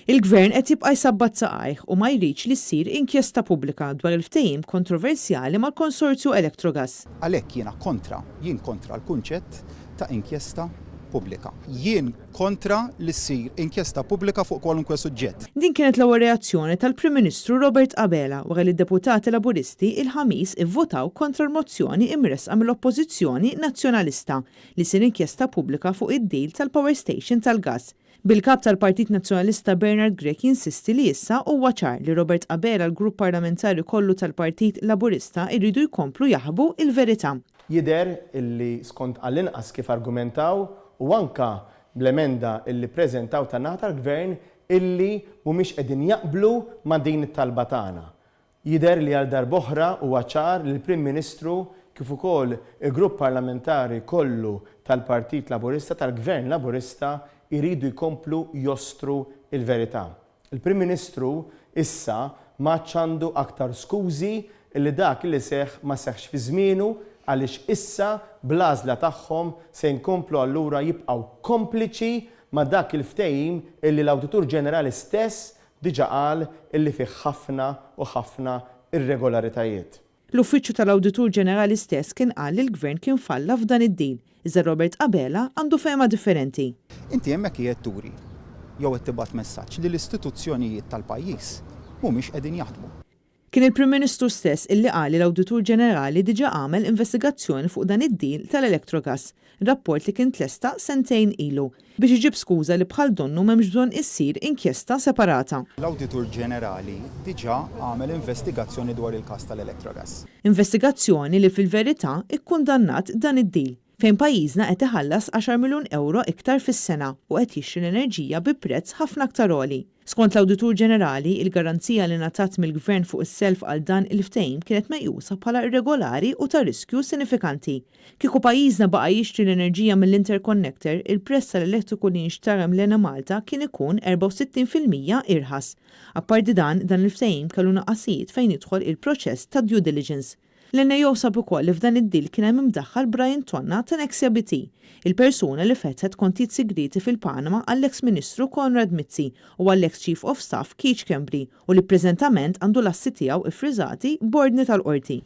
Il-Gvern qed jibqa' jsabbat saqajh u ma jridx li ssir inkjesta pubblika dwar il-ftehim kontroversjali mal-konsorzju Electrogas. Għalhekk jiena kontra, jien kontra l-kunċett ta' inkjesta pubblika. Jien kontra li ssir inkjesta pubblika fuq kwalunkwe suġġett. Din kienet l-ewwel reazzjoni tal-Prim Ministru Robert Abela wara li d-deputati Laburisti il-Ħamis ivvutaw kontra l-mozzjoni imressqa mill-Oppożizzjoni Nazzjonalista li ssir inkjesta pubblika fuq id-deal tal-power station tal-gass. Bil-Kap tal-Partit Nazzjonalista Bernard Grech jinsisti li issa huwa ċar li Robert Abela l-grupp parlamentari kollu tal-Partit Laburista jridu jkomplu jaħbu il-verità. Jidher illi skont għall-inqas kif argumentaw u anke bl-emenda illi ppreżentaw tan-naħa tal-Gvern illi mhumiex qegħdin jaqblu ma' din it-talba tagħna. Jidher li għal darb'oħra huwa ċar li l-Prim Ministru kif ukoll il-Grupp Parlamentari kollu tal-Partit Laburista, tal-Gvern Laburista jridu jkomplu jostru l-verità. Il-Prim Ministru issa m'għadx għandu aktar skużi li dak li seħħ ma seħħx fi żmienu għaliex issa bl-għażla tagħhom se jkomplu allura jibqgħu kompliċi ma' dak il-ftehim illi l-Awditur Ġenerali stess diġa qal illi fih ħafna u ħafna irregolaritajiet. L-Uffiċċju tal-Awditur Ġenerali stess kien qal li l-Gvern kien falla f'dan id-deal, iżda Robert Abela għandu fehma differenti. Inti hemmhekk qiegħed turi jew qed tibgħat messaġġ li l-istituzzjonijiet tal-pajjiż mhumiex qegħdin jaħdmu. Kien il-Prim Ministru stess illi qal li l-Awditur Ġenerali diġà għamel investigazzjoni fuq dan id-deal tal-Electrogas, rapport li kien tlesta sentejn ilu, biex iġib skuża li bħal donnu m'hemmx bżonn issir inkjesta separata. L-Awditur Ġenerali diġà għamel investigazzjoni dwar il-każ tal-Electrogas. Investigazzjoni li fil-verità ikkundannat dan id-deal, fejn pajjiżna qed iħallas għaxar miljun ewro iktar fis-sena u qed jixtri l-enerġija bi prezz ħafna aktar għoli. Skont l-Awditur Ġenerali, il-garanzija li ngħatat mill-Gvern fuq is-self għal dan il-ftehim kienet meqjusa bħala irregolari u ta' riskju sinifikanti. Kieku pajjiżna baqa' jixtri l-enerġija mill-interconnector, il-prezz tal-elettriku li jinxtara mill-Enemalta kien ikun 64% irħas. Apparti dan, dan il-ftehim kellu nuqqasijiet fejn jidħol il-proċess ta' due diligence. L-NAO sab ukoll li f'dan id-deal kien hemm imdaħħal Brian Tonna ta' Nexia BT, il-persuna li fetħet kontijiet sigrieti fil-Panama għall-eks Ministru Konrad Mizzi u għall-eks Chief of Staff Keith Schembri u li preżentament għandu l-assi tiegħu iffriżati b'ordni tal-Qorti.